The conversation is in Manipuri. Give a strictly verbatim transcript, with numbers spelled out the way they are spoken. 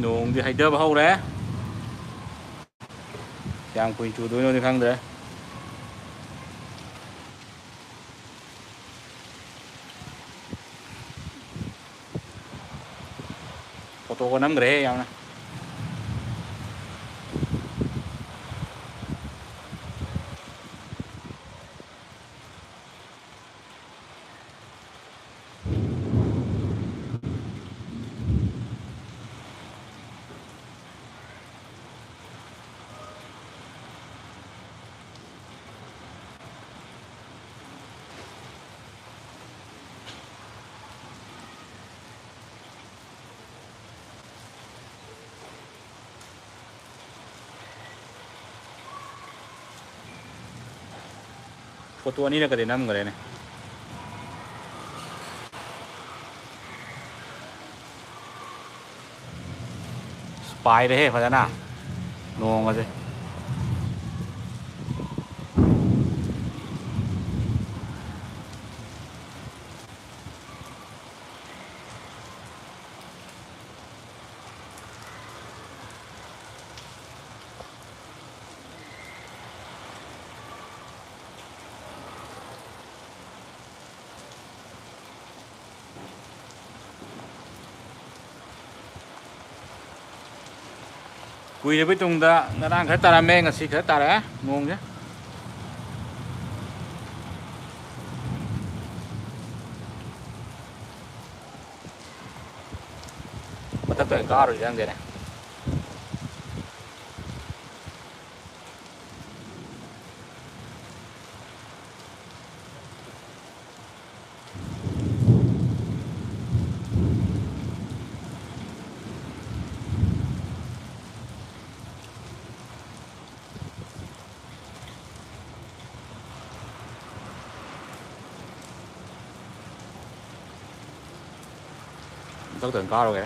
ꯅꯣꯡꯗꯤ ꯍꯩꯊꯕ ꯍꯧꯔꯦ꯫ ꯀꯌꯥꯝ ꯀꯨꯏ ꯆꯨꯗꯣꯏꯅꯣꯗꯤ ꯈꯪꯗ꯭ꯔꯦ꯫ ꯐꯣꯇꯣꯒ ꯅꯝꯈ꯭ꯔꯦꯍꯦ ꯌꯥꯝꯅ꯫ ꯐꯣꯇꯣ ꯑꯅꯤꯔꯛꯀꯗꯤ ꯅꯝꯈ꯭ꯔꯦꯅꯦ꯫ ꯑꯁ, ꯄꯥꯏꯔꯦꯍꯦ ꯐꯖꯅ ꯅꯣꯡꯒꯁꯦ꯫ ꯀꯨꯏꯔꯕꯩ ꯇꯨꯡꯗ ꯉꯔꯥꯡ ꯈꯔ ꯇꯥꯔꯝꯃꯦ, ꯉꯁꯤ ꯈꯔ ꯇꯥꯔꯛꯑꯦ ꯅꯣꯡꯁꯦ꯫ ꯃꯊꯛꯇ ꯑꯣꯏꯅ ꯀꯥꯔꯨꯁꯤꯔ ꯈꯪꯗꯦꯅꯦ꯫ ꯃꯊꯛꯇ ꯑꯣꯏꯅ ꯀꯥꯔꯨꯒꯦ꯫